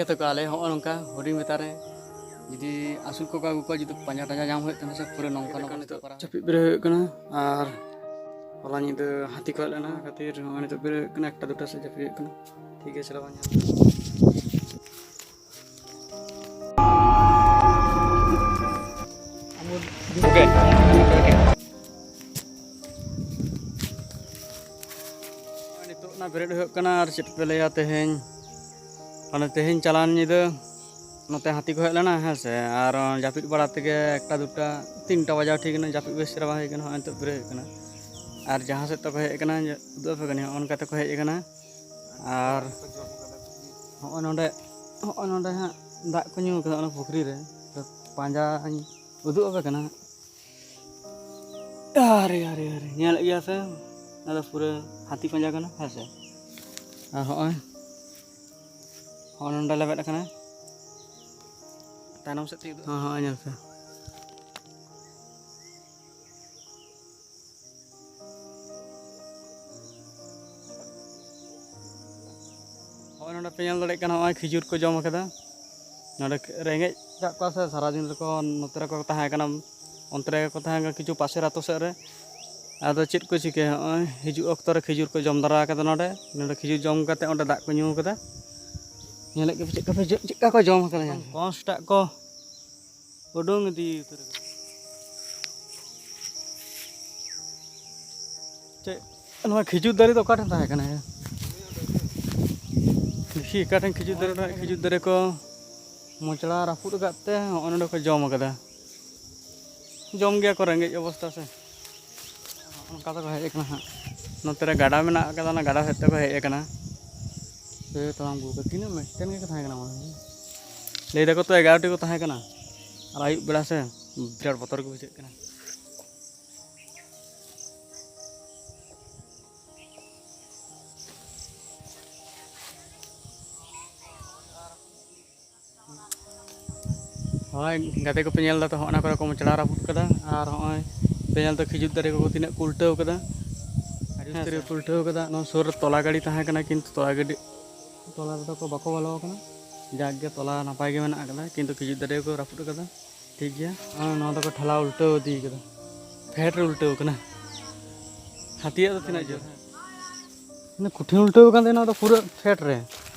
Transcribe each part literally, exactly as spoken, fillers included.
ᱛᱟᱠᱚ ᱟᱞᱮ ᱦᱚᱸᱜᱼᱚ ᱱᱚᱝᱠᱟ ᱦᱩᱰᱤᱧ ᱢᱮᱛᱟ ᱨᱮ ᱡᱩᱫᱤ ᱟᱹᱥᱩᱞ ᱠᱚ ᱠᱚ ᱟᱹᱜᱩ ᱠᱚᱣᱟ, ᱡᱩᱫᱤ ᱯᱟᱸᱡᱟ ᱴᱟᱸᱡᱟ ᱧᱟᱢ ᱦᱩᱭᱩᱜ ᱛᱟᱦᱮᱱᱟ ᱥᱮ, ᱯᱩᱨᱟᱹ ᱱᱚᱝᱠᱟ ᱱᱚᱝᱠᱟ ᱱᱤᱛᱚᱜ ᱡᱟᱹᱯᱤᱫ ᱵᱮᱨᱮᱫ ᱦᱩᱭᱩᱜ ᱠᱟᱱᱟ᱾ ᱟᱨ ᱦᱚᱞᱟ ᱧᱤᱫᱟᱹ ᱦᱟᱹᱛᱤ ᱠᱚ ᱦᱮᱡ ᱞᱮᱱᱟ ᱠᱷᱟᱹᱛᱤᱨ ᱱᱚᱜᱼᱚᱭ ᱱᱤᱛᱚᱜ ᱵᱮᱨᱮᱫ ᱦᱩᱭᱩᱜ ᱠᱟᱱᱟ ᱮᱠᱴᱟ ᱫᱩᱴᱟ ᱥᱮᱫ ᱡᱟᱹᱯᱤᱫ ᱦᱩᱭᱩᱜ ᱠᱟᱱᱟ᱾ ᱴᱷᱤᱠ ᱜᱮᱭᱟ, ᱪᱟᱞᱟᱣ ᱧᱟᱢ᱾ ᱱᱤᱛᱚᱜ ᱚᱱᱟ ᱵᱮᱨᱮᱫ ᱦᱩᱭᱩᱜ ᱠᱟᱱᱟ᱾ ᱟᱨ ᱪᱮᱫ ᱯᱮ ᱞᱟᱹᱭᱟ, ᱛᱮᱦᱮᱧ ᱢᱟᱱᱮ ᱛᱮᱦᱮᱧ ᱪᱟᱞᱟᱣᱮᱱ ᱧᱤᱫᱟᱹ ᱱᱚᱛᱮ ᱦᱟᱹᱛᱤ ᱠᱚ ᱦᱮᱡ ᱞᱮᱱᱟ, ᱦᱮᱸ ᱥᱮ, ᱟᱨ ᱡᱟᱹᱯᱤᱫ ᱵᱟᱲᱟ ᱛᱮᱜᱮ ᱮᱠᱴᱟ ᱫᱩᱴᱟ ᱛᱤᱱᱴᱟ ᱵᱟᱡᱟᱣ ᱴᱷᱤᱠ ᱮᱱᱟ, ᱡᱟᱹᱯᱤᱫ ᱵᱮᱥ ᱪᱮᱦᱨᱟ ᱵᱟᱝ ᱦᱩᱭ ᱠᱟᱱᱟ᱾ ᱦᱚᱸᱜᱼᱚᱭ ᱱᱤᱛᱚᱜ ᱵᱮᱨᱮᱫ ᱦᱩᱭᱩᱜ ᱠᱟᱱᱟ᱾ ᱟᱨ ᱡᱟᱦᱟᱸ ᱥᱮᱫ ᱛᱮᱠᱚ ᱦᱮᱡ ᱟᱠᱟᱱᱟ ᱩᱫᱩᱜ ᱟᱯᱮ ᱠᱟᱹᱱᱟᱹᱧ, ᱦᱚᱸᱜᱼᱚ ᱱᱚᱝᱠᱟ ᱛᱮᱠᱚ ᱦᱮᱡ ᱟᱠᱟᱱᱟ᱾ ᱟᱨ ᱦᱚᱸᱜᱼᱚᱭ ᱱᱚᱰᱮ, ᱦᱚᱸᱜᱼᱚᱭ ᱱᱚᱰᱮ ᱦᱟᱸᱜ ᱫᱟᱜ ᱠᱚ ᱧᱩ ᱠᱟᱫᱟ ᱚᱱᱟ ᱯᱩᱠᱷᱨᱤ ᱨᱮ, ᱛᱚ ᱯᱟᱸᱡᱟᱧ ᱩᱫᱩᱜ ᱟᱯᱮ ᱠᱟᱱᱟ᱾ ᱟᱨᱮ, ᱟᱨᱮ, ᱟᱨᱮ, ᱧᱮᱞᱮᱫ ᱜᱮᱭᱟ ᱥᱮ? ᱚᱱᱟ ᱫᱚ ᱯᱩᱨᱟᱹ ᱦᱟᱹᱛᱤ ᱯᱟᱸᱡᱟ ᱠᱟᱱᱟ, ᱦᱮᱸ ᱥᱮ? ᱟᱨ ᱦᱚᱸᱜᱼᱚᱭ, ᱦᱚᱸᱜᱼᱚᱭ ᱱᱚᱸᱰᱮ ᱞᱮᱵᱮᱫ ᱟᱠᱟᱱᱟ᱾ ᱛᱟᱭᱱᱚᱢ ᱥᱮᱫ ᱛᱮ ᱩᱫᱩᱜ᱾ ᱦᱚᱸ, ᱦᱚᱸᱜᱼᱚᱭ ᱧᱮᱞ ᱯᱮ᱾ ᱦᱚᱸᱜᱼᱚᱭ ᱱᱚᱸᱰᱮ ᱯᱮ ᱧᱮᱞ ᱫᱟᱲᱮᱭᱟᱜ ᱠᱟᱱᱟ, ᱦᱚᱸᱜᱼᱚᱭ ᱠᱷᱤᱡᱩᱨ ᱠᱚ ᱡᱚᱢ ᱠᱟᱫᱟ᱾ ᱱᱚᱸᱰᱮ ᱨᱮᱸᱜᱮᱡ ᱠᱟᱜ ᱠᱚᱣᱟ ᱥᱮ, ᱥᱟᱨᱟᱫᱤᱱ ᱨᱮᱠᱚ ᱱᱚᱛᱮ ᱨᱮᱠᱚ ᱛᱟᱦᱮᱸ ᱠᱟᱱᱟ, ᱚᱱᱛᱮ ᱨᱮᱜᱮ ᱠᱚ ᱛᱟᱦᱮᱸ ᱠᱟᱱᱟ ᱠᱤᱪᱷᱩ ᱯᱟᱥᱮᱨ ᱟᱛᱳ ᱥᱮᱫ ᱨᱮ᱾ ᱟᱫᱚ ᱪᱮᱫ ᱠᱚ ᱪᱤᱠᱟᱹᱭᱟ, ᱦᱚᱸᱜᱼᱚᱭ ᱦᱤᱡᱩᱜ ᱚᱠᱛᱚ ᱨᱮ ᱠᱷᱤᱡᱩᱨ ᱠᱚ ᱡᱚᱢ ᱫᱟᱨᱟ ᱠᱟᱫᱟ ᱱᱚᱸᱰᱮ᱾ ᱱᱚᱸᱰᱮ ᱠᱷᱤᱡᱩᱨ ᱡᱚᱢ ᱠᱟᱛᱮ ᱚᱸᱰᱮ ᱫᱟᱜ ᱠᱚ ᱧᱩ ᱠᱟᱫᱟ᱾ ᱧᱮᱞᱮᱫ ᱜᱮᱯᱮ ᱪᱮᱫ ᱠᱚ ᱯᱮ ᱡᱚ-, ᱪᱮᱫ ᱠᱟ ᱠᱚ ᱡᱚᱢ ᱠᱟᱫᱟ, ᱧᱮᱞ ᱯᱮ᱾ ᱠᱚᱸᱥ ᱴᱟᱜ ᱠᱚ ᱩᱰᱩᱝ ᱤᱫᱤ ᱩᱛᱟᱹᱨ ᱠᱟᱫᱟ᱾ ᱪᱮᱫ ᱱᱚᱣᱟ ᱠᱷᱤᱡᱩᱨ ᱫᱟᱨᱮ ᱫᱚ ᱚᱠᱟ ᱴᱷᱮᱱ ᱛᱟᱦᱮᱸ ᱠᱟᱱᱟ ᱭᱟ? ᱫᱮᱠᱷᱤ ᱚᱠᱟ ᱴᱷᱮᱱ ᱠᱷᱤᱡᱩᱨ ᱫᱟᱨᱮ, ᱠᱷᱤᱡᱩᱨ ᱫᱟᱨᱮ ᱠᱚ ᱢᱚᱪᱲᱟ ᱨᱟᱹᱯᱩᱫ ᱟᱠᱟᱫ ᱛᱮ ᱦᱚᱸᱜᱼᱚᱭ ᱱᱚᱰᱮ ᱠᱚ ᱡᱚᱢ ᱟᱠᱟᱫᱟ᱾ ᱡᱚᱢ ᱜᱮᱭᱟ ᱠᱚ, ᱨᱮᱸᱜᱮᱡ ᱚᱵᱚᱥᱛᱟ ᱥᱮ᱾ ᱚᱱᱠᱟ ᱛᱮᱠᱚ ᱦᱮᱡ ᱟᱠᱟᱱᱟ ᱦᱟᱸᱜ᱾ ᱱᱚᱛᱮ ᱨᱮ ᱜᱟᱰᱟ ᱢᱮᱱᱟᱜ ᱟᱠᱟᱫᱟ, ᱚᱱᱟ ᱜᱟᱰᱟ ᱥᱮᱫ ᱛᱮᱠᱚ ᱦᱮᱡ ᱟᱠᱟᱱᱟ᱾ ᱥᱮ ᱛᱟᱲᱟᱢ ᱟᱹᱜᱩ ᱠᱟᱫᱟ, ᱛᱤᱱᱟᱹᱜ ᱢᱤᱫᱴᱮᱱ ᱜᱮ ᱛᱟᱦᱮᱸ ᱠᱟᱱᱟ ᱢᱚᱱᱮ ᱦᱚᱭ᱾ ᱞᱟᱹᱭ ᱫᱟᱠᱚ ᱛᱚ ᱮᱜᱟᱨᱚ ᱴᱤ ᱠᱚ ᱛᱟᱦᱮᱸ ᱠᱟᱱᱟ᱾ ᱟᱨ ᱟᱹᱭᱩᱵ ᱵᱮᱲᱟ ᱥᱮ ᱵᱤᱨᱟᱴ ᱵᱚᱛᱚᱨ ᱜᱮ ᱵᱩᱡᱷᱟᱹᱜ ᱠᱟᱱᱟ᱾ ᱦᱳᱭ, ᱜᱟᱛᱮ ᱠᱚᱯᱮ ᱧᱮᱞ ᱫᱟ ᱛᱚ, ᱦᱚᱸᱜᱼᱚ ᱱᱟ ᱠᱚᱨᱮ ᱠᱚ ᱢᱚᱪᱲᱟ ᱨᱟᱹᱯᱩᱫ ᱠᱟᱫᱟ᱾ ᱟᱨ ᱦᱚᱸᱜᱼᱚᱭ ᱯᱮ ᱧᱮᱞ ᱫᱟ ᱠᱷᱤᱡᱩᱨ ᱫᱟᱨᱮ ᱠᱚᱠᱚ ᱛᱤᱱᱟᱹᱜ ᱠᱚ ᱩᱞᱴᱟᱹᱣ ᱠᱟᱫᱟ᱾ ᱟᱹᱰᱤ ᱩᱥᱛᱟᱹᱨ ᱦᱮᱸ ᱥᱮ᱾ ᱠᱚ ᱩᱞᱴᱟᱹᱣ ᱠᱟᱫᱟ᱾ ᱱᱚᱣᱟ ᱥᱩᱨ ᱨᱮ ᱛᱚᱞᱟ ᱜᱟᱹᱰᱤ ᱛᱟᱦᱮᱸ ᱠᱟᱱᱟ, ᱠᱤᱱᱛᱩ ᱛᱚᱞᱟ ᱜᱟᱹᱰᱤ, ᱛᱚᱞᱟ ᱨᱮᱫᱚ ᱠᱚ ᱵᱟᱠᱚ ᱵᱚᱞᱚ ᱠᱟᱱᱟ᱾ ᱡᱟᱠ ᱜᱮ, ᱛᱚᱞᱟ ᱱᱟᱯᱟᱭ ᱜᱮ ᱢᱮᱱᱟᱜ ᱟᱠᱟᱫᱟ, ᱠᱤᱱᱛᱩ ᱠᱷᱤᱡᱩᱨ ᱫᱟᱨᱮ ᱠᱚ ᱨᱟᱹᱯᱩᱫ ᱟᱠᱟᱫᱟ᱾ ᱴᱷᱤᱠ ᱜᱮᱭᱟ᱾ ᱟᱨ ᱱᱚᱣᱟ ᱫᱚᱠᱚ ᱴᱷᱮᱞᱟᱣ ᱩᱞᱴᱟᱹᱣ ᱤᱫᱤ ᱠᱟᱫᱟ, ᱯᱷᱮᱰ ᱨᱮ ᱩᱞᱴᱟᱹᱣ ᱠᱟᱱᱟ᱾ ᱦᱟᱹᱛᱤᱭᱟᱜ ᱫᱚ ᱛᱤᱱᱟᱹᱜ ᱡᱳᱨ? ᱢᱟᱱᱮ ᱠᱩᱴᱷᱤᱱ ᱩᱞᱴᱟᱹᱣ ᱠᱟᱱ ᱛᱟᱦᱮᱸ, ᱱᱚᱣᱟ ᱫᱚ ᱯᱩᱨᱟᱹ ᱯᱷᱮᱰ ᱨᱮ,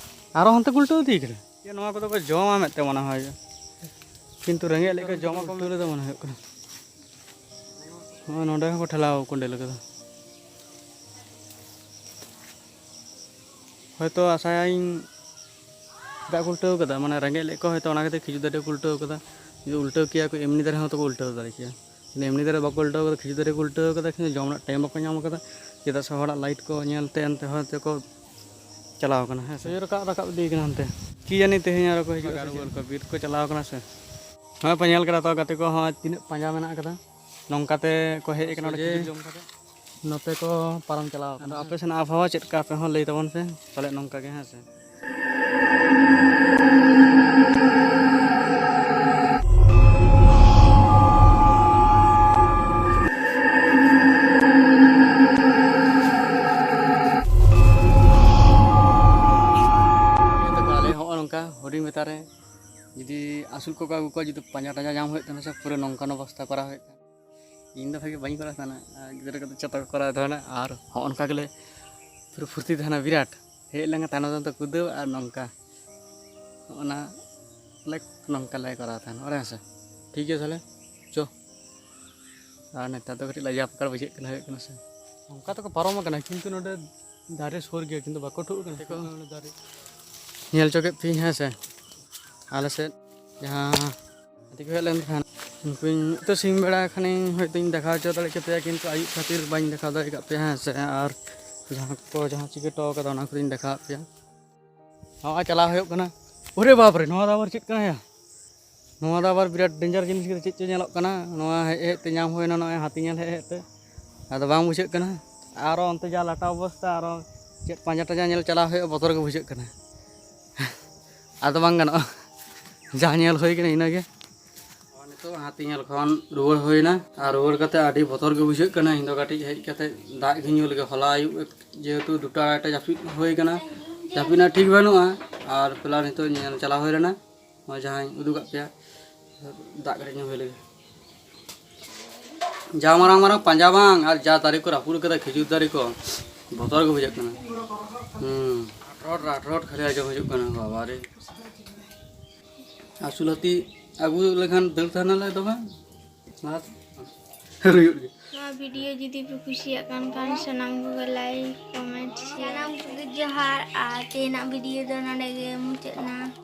ᱟᱨᱚ ᱦᱟᱱᱛᱮ ᱠᱚ ᱩᱞᱴᱟᱹᱣ ᱤᱫᱤ ᱠᱟᱫᱟ᱾ ᱱᱚᱣᱟ ᱠᱚᱫᱚ ᱠᱚ ᱡᱚᱢᱟ ᱢᱮᱱᱛᱮ ᱢᱚᱱᱮ ᱦᱚᱭ, ᱠᱤᱱᱛᱩ ᱨᱮᱸᱜᱮᱡ ᱞᱮᱠᱟ ᱡᱚᱢᱟ ᱠᱚ ᱩᱞᱴᱟᱹᱣ ᱞᱮᱫᱟ ᱢᱚᱱᱮ ᱦᱩᱭᱩᱜ ᱠᱟᱱᱟ᱾ ᱱᱚᱜᱼᱚᱭ ᱱᱚᱸᱰᱮ ᱦᱚᱸᱠᱚ ᱴᱷᱮᱞᱟᱣ ᱠᱚᱸᱰᱮᱞ ᱠᱟᱫᱟ᱾ ᱦᱚᱭᱛᱳ ᱟᱥᱟᱭᱟᱹᱧ ᱪᱮᱫᱟᱜ ᱠᱚ ᱩᱞᱴᱟᱹᱣ ᱠᱟᱫᱟ, ᱢᱟᱱᱮ ᱨᱮᱸᱜᱮᱡ ᱞᱮᱫ ᱠᱚ ᱦᱚᱭᱛᱳ, ᱚᱱᱟ ᱠᱷᱟᱹᱛᱤᱨ ᱠᱷᱤᱡᱩᱨ ᱫᱟᱨᱮ ᱠᱚ ᱩᱞᱴᱟᱹᱣ ᱠᱟᱫᱟ᱾ ᱡᱩᱫᱤ ᱩᱞᱴᱟᱹᱣ ᱠᱮᱭᱟ ᱠᱚ, ᱮᱢᱱᱤ ᱫᱟᱨᱮ ᱦᱚᱸᱛᱚ ᱠᱚ ᱩᱞᱴᱟᱹᱣ ᱫᱟᱲᱮ ᱠᱮᱭᱟ᱾ ᱮᱢᱱᱤ ᱫᱟᱨᱮ ᱵᱟᱠᱚ ᱩᱞᱴᱟᱹᱣ ᱠᱟᱫᱟ, ᱠᱷᱤᱡᱩᱨ ᱫᱟᱨᱮ ᱠᱚ ᱩᱞᱴᱟᱹᱣ ᱠᱟᱫᱟ, ᱠᱤᱱᱛᱩ ᱡᱚᱢ ᱨᱮᱱᱟᱜ ᱴᱟᱭᱤᱢ ᱵᱟᱠᱚ ᱧᱟᱢ ᱠᱟᱫᱟ᱾ ᱪᱮᱫᱟᱜ ᱥᱮ ᱦᱚᱲᱟᱜ ᱞᱟᱭᱤᱴ ᱠᱚ ᱧᱮᱞ ᱛᱮ ᱮᱱᱛᱮ ᱦᱚᱭᱛᱳ ᱠᱚ ᱪᱟᱞᱟᱣ ᱠᱟᱱᱟ, ᱦᱮᱸ ᱥᱮ᱾ ᱨᱟᱠᱟᱵ, ᱨᱟᱠᱟᱵ ᱤᱫᱤ ᱠᱟᱱᱟ ᱦᱟᱱᱛᱮ᱾ ᱠᱤ ᱡᱟᱹᱱᱤ ᱛᱮᱦᱮᱧ ᱟᱨᱚ ᱠᱚ ᱦᱤᱡᱩᱜᱼᱟ ᱥᱮ ᱪᱮᱫ? ᱵᱤᱨ ᱠᱚ ᱪᱟᱞᱟᱣ ᱠᱟᱱᱟ ᱥᱮ᱾ ᱦᱚᱸᱜᱼᱚᱭ ᱯᱮ ᱧᱮᱞ ᱠᱮᱫᱟ ᱛᱚ ᱜᱟᱛᱮ ᱠᱚ, ᱦᱚᱸᱜᱼᱚᱭ ᱛᱤᱱᱟᱹᱜ ᱯᱟᱸᱡᱟ ᱢᱮᱱᱟᱜ ᱠᱟᱫᱟ, ᱱᱚᱝᱠᱟ ᱛᱮ ᱠᱚ ᱦᱮᱡ ᱟᱠᱟᱱᱟ ᱱᱚᱰᱮ ᱥᱚᱡᱷᱮ ᱠᱷᱤᱡᱩᱨ ᱡᱚᱢ ᱠᱟᱛᱮ᱾ ᱱᱚᱛᱮ ᱠᱚ ᱯᱟᱨᱚᱢ ᱪᱟᱞᱟᱣ ᱠᱟᱱᱟ᱾ ᱟᱫᱚ ᱟᱯᱮ ᱥᱮᱱᱟᱜ ᱟᱵᱚᱦᱟᱣᱟ ᱪᱮᱫ ᱞᱮᱠᱟ, ᱟᱯᱮ ᱦᱚᱸ ᱞᱟᱹᱭ ᱛᱟᱵᱚᱱ ᱯᱮ ᱯᱟᱞᱮᱫ ᱱᱚᱝᱠᱟ ᱜᱮ, ᱦᱮᱸ ᱥᱮ᱾ ᱛᱟᱠᱚ ᱟᱞᱮ ᱦᱚᱸᱜᱼᱚ ᱱᱚᱝᱠᱟ ᱦᱩᱰᱤᱧ ᱵᱮᱛᱟ ᱨᱮ ᱡᱩᱫᱤ ᱟᱹᱥᱩᱞ ᱠᱚᱠᱚ ᱟᱹᱜᱩ ᱠᱚᱣᱟ, ᱡᱩᱫᱤ ᱯᱟᱸᱡᱟ ᱴᱟᱸᱡᱟ ᱧᱟᱢ ᱦᱩᱭᱩᱜ ᱛᱟᱦᱮᱱᱟ ᱥᱮ, ᱯᱩᱨᱟᱹ ᱱᱚᱝᱠᱟᱱ ᱚᱵᱚᱥᱛᱟ ᱠᱚᱨᱟᱣ ᱦᱩᱭᱩᱜ ᱛᱟᱦᱮᱱᱟ᱾ ᱤᱧ ᱫᱚ ᱵᱷᱟᱜᱮ ᱵᱟᱹᱧ ᱠᱚᱨᱟᱣ ᱛᱟᱦᱮᱱᱟ, ᱟᱨ ᱜᱤᱫᱽᱨᱟᱹ ᱠᱚᱫᱚ ᱡᱚᱛᱚ ᱠᱚ ᱠᱚᱨᱟᱣ ᱛᱟᱦᱮᱱᱟ᱾ ᱟᱨ ᱦᱚᱸᱜᱼᱚ ᱱᱚᱝᱠᱟ ᱜᱮᱞᱮ ᱯᱩᱨᱟᱹ ᱯᱷᱩᱨᱛᱤ ᱛᱟᱦᱮᱱᱟ ᱵᱤᱨᱟᱴ᱾ ᱦᱮᱡ ᱞᱮᱱᱠᱷᱟᱱ ᱛᱟᱭᱱᱚᱢ ᱛᱟᱭᱱᱚᱢ ᱛᱮ ᱠᱩᱫᱟᱹᱣ ᱟᱨ ᱱᱚᱝᱠᱟ ᱚᱱᱟ ᱞᱮ, ᱱᱚᱝᱠᱟ ᱞᱮ ᱠᱚᱨᱟᱣ ᱛᱟᱦᱮᱱᱟ, ᱵᱟᱲᱟᱭᱟᱢ ᱥᱮ? ᱴᱷᱤᱠ ᱜᱮᱭᱟ ᱛᱟᱦᱚᱞᱮ, ᱪᱚ᱾ ᱟᱨ ᱱᱮᱛᱟᱨ ᱫᱚ ᱠᱟᱹᱴᱤᱡ ᱞᱟᱡᱟᱣ ᱯᱟᱠᱟᱲ ᱵᱩᱡᱷᱟᱹᱜ ᱠᱟᱱᱟ, ᱦᱩᱭᱩᱜ ᱠᱟᱱᱟ ᱥᱮ᱾ ᱱᱚᱝᱠᱟ ᱛᱮᱠᱚ ᱯᱟᱨᱚᱢ ᱟᱠᱟᱱᱟ, ᱠᱤᱱᱛᱩ ᱱᱚᱰᱮ ᱫᱟᱨᱮ ᱥᱩᱨ ᱜᱮᱭᱟ, ᱠᱤᱱᱛᱩ ᱵᱟᱠᱚ ᱴᱷᱩᱜ ᱠᱟᱱᱟ᱾ ᱫᱮᱠᱷᱚ᱾ ᱱᱚᱰᱮ ᱫᱟᱨᱮ᱾ ᱧᱮᱞ ᱦᱚᱪᱚ ᱠᱮᱫ ᱯᱮᱭᱟᱹᱧ, ᱦᱮᱸ ᱥᱮ, ᱟᱞᱮ ᱥᱮᱫ ᱡᱟᱦᱟᱸ ᱦᱟᱹᱛᱤ ᱠᱚ ᱦᱮᱡ ᱞᱮᱱ ᱛᱟᱦᱮᱸᱫ, ᱩᱱᱠᱩᱧ ᱛᱚ ᱥᱤᱧ ᱵᱮᱲᱟ ᱠᱷᱟᱱᱤᱧ ᱦᱚᱭᱛᱳᱧ ᱫᱮᱠᱷᱟᱣ ᱦᱚᱪᱚ ᱫᱟᱲᱮ ᱠᱮᱯᱮᱭᱟ, ᱠᱤᱱᱛᱩ ᱟᱹᱭᱩᱵ ᱠᱷᱟᱹᱛᱤᱨ ᱵᱟᱹᱧ ᱫᱮᱠᱷᱟᱣ ᱫᱟᱲᱮ ᱠᱟᱜ ᱯᱮᱭᱟ, ᱦᱮᱸ ᱥᱮ᱾ ᱟᱨ ᱡᱟᱦᱟᱸ ᱠᱚ, ᱡᱟᱦᱟᱸ ᱪᱤᱠᱟᱹ ᱦᱚᱴᱚ ᱠᱟᱫᱟ, ᱚᱱᱟ ᱠᱚᱫᱚᱧ ᱫᱮᱠᱷᱟᱣᱟᱫ ᱯᱮᱭᱟ᱾ ᱱᱚᱜᱼᱚᱭ ᱪᱟᱞᱟᱣ ᱦᱩᱭᱩᱜ ᱠᱟᱱᱟ᱾ ᱚᱨᱮ ᱵᱟᱯ ᱨᱮ, ᱱᱚᱣᱟ ᱫᱚ ᱟᱵᱟᱨ ᱪᱮᱫ ᱠᱟᱱᱟ ᱭᱟ? ᱱᱚᱣᱟ ᱫᱚ ᱟᱵᱟᱨ ᱵᱤᱨᱟᱴ ᱰᱮᱧᱡᱟᱨ ᱡᱤᱱᱤᱥ ᱜᱮ, ᱪᱮᱫ ᱪᱚ ᱧᱮᱞᱚᱜ ᱠᱟᱱᱟ᱾ ᱱᱚᱣᱟ ᱦᱮᱡ ᱦᱮᱡ ᱛᱮ ᱧᱟᱢ ᱦᱩᱭᱱᱟ, ᱱᱚᱜᱼᱚᱭ ᱦᱟᱹᱛᱤ ᱧᱮᱞ ᱦᱮᱡ ᱦᱮᱡ ᱛᱮ᱾ ᱟᱫᱚ ᱵᱟᱝ ᱵᱩᱡᱷᱟᱹᱜ ᱠᱟᱱᱟ᱾ ᱟᱨᱚ ᱚᱱᱛᱮ ᱡᱟ ᱞᱟᱴᱟ ᱚᱵᱚᱥᱛᱟ, ᱟᱨᱚ ᱪᱮᱫ ᱯᱟᱸᱡᱟ ᱴᱟᱸᱡᱟ ᱧᱮᱞ ᱪᱟᱞᱟᱣ ᱦᱩᱭᱩᱜᱼᱟ, ᱵᱚᱛᱚᱨ ᱜᱮ ᱵᱩᱡᱷᱟᱹᱜ ᱠᱟᱱᱟ᱾ ᱟᱫᱚ ᱵᱟᱝ ᱜᱟᱱᱚᱜᱼᱟ, ᱡᱟ ᱧᱮᱞ ᱦᱩᱭ ᱠᱟᱱᱟ ᱤᱱᱟᱹᱜᱮ᱾ ᱱᱤᱛᱚᱜ ᱦᱟᱹᱛᱤ ᱧᱮᱞ ᱠᱷᱚᱱ ᱨᱩᱣᱟᱹᱲ ᱦᱩᱭᱱᱟ, ᱟᱨ ᱨᱩᱣᱟᱹᱲ ᱠᱟᱛᱮ ᱟᱹᱰᱤ ᱵᱚᱛᱚᱨ ᱜᱮ ᱵᱩᱡᱷᱟᱹᱜ ᱠᱟᱱᱟ᱾ ᱤᱧ ᱫᱚ ᱠᱟᱹᱴᱤᱡ ᱦᱮᱡ ᱠᱟᱛᱮ ᱫᱟᱜ ᱜᱤᱧ ᱧᱩ ᱞᱮᱜᱮ᱾ ᱦᱚᱞᱟ ᱟᱹᱭᱩᱵ ᱡᱮᱦᱮᱛᱩ ᱫᱩᱴᱟ ᱟᱲᱟᱭᱴᱟ ᱡᱟᱹᱯᱤᱫ ᱦᱩᱭ ᱠᱟᱱᱟ, ᱡᱟᱹᱯᱤᱫ ᱨᱮᱱᱟᱜ ᱴᱷᱤᱠ ᱵᱟᱹᱱᱩᱜᱼᱟ᱾ ᱟᱨ ᱯᱮᱞᱟ ᱱᱤᱛᱚᱜ ᱧᱮᱞ ᱪᱟᱞᱟᱣ ᱦᱩᱭ ᱞᱮᱱᱟ, ᱱᱚᱜᱼᱚᱭ ᱡᱟᱦᱟᱸᱧ ᱩᱫᱩᱜ ᱟᱫ ᱯᱮᱭᱟ, ᱫᱟᱜ ᱠᱟᱹᱴᱤᱡ ᱧᱩ ᱦᱩᱭ ᱞᱮᱜᱮ᱾ ᱡᱟ ᱢᱟᱨᱟᱝ ᱢᱟᱨᱟᱝ ᱯᱟᱸᱡᱟ ᱵᱟᱝ, ᱟᱨ ᱡᱟ ᱫᱟᱨᱮ ᱠᱚ ᱨᱟᱹᱯᱩᱫ ᱠᱟᱫᱟ, ᱠᱷᱤᱡᱩᱨ ᱫᱟᱨᱮ ᱠᱚ, ᱵᱚᱛᱚᱨ ᱜᱮ ᱵᱩᱡᱷᱟᱹᱜ ᱠᱟᱱᱟ᱾ ᱦᱩᱸ, ᱨᱟᱴᱨᱚᱴ ᱨᱟᱴᱨᱚᱴ ᱠᱷᱟᱹᱞᱤ ᱟᱸᱡᱚᱢ ᱦᱤᱡᱩᱜ ᱠᱟᱱᱟ, ᱵᱟᱵᱟ ᱨᱮ᱾ ᱟᱹᱥᱩᱞ ᱦᱟᱹᱛᱤ ᱟᱹᱜᱩ ᱞᱮᱠᱷᱟᱱ ᱫᱟᱹᱲ ᱛᱟᱦᱮᱱᱟᱞᱮ ᱫᱚᱢᱮ᱾ ᱞᱟᱦᱟ ᱥᱮᱫ᱾ ᱦᱩᱭᱩᱜ ᱜᱮ᱾ ᱱᱚᱣᱟ ᱵᱷᱤᱰᱤᱭᱳ ᱡᱩᱫᱤ ᱯᱮ ᱠᱩᱥᱤᱭᱟᱜ ᱠᱟᱱ ᱠᱷᱟᱱ, ᱥᱟᱱᱟᱢ ᱠᱚᱜᱮ ᱞᱟᱭᱤᱠ, ᱠᱚᱢᱮᱱᱴ, ᱥᱮᱭᱟᱨ᱾ ᱥᱟᱱᱟᱢ ᱠᱚᱜᱮ ᱡᱚᱦᱟᱨ, ᱟᱨ ᱛᱮᱦᱮᱧᱟᱜ ᱵᱷᱤᱰᱤᱭᱳ ᱫᱚ ᱱᱚᱰᱮ ᱜᱮ ᱢᱩᱪᱟᱹᱫ ᱮᱱᱟ᱾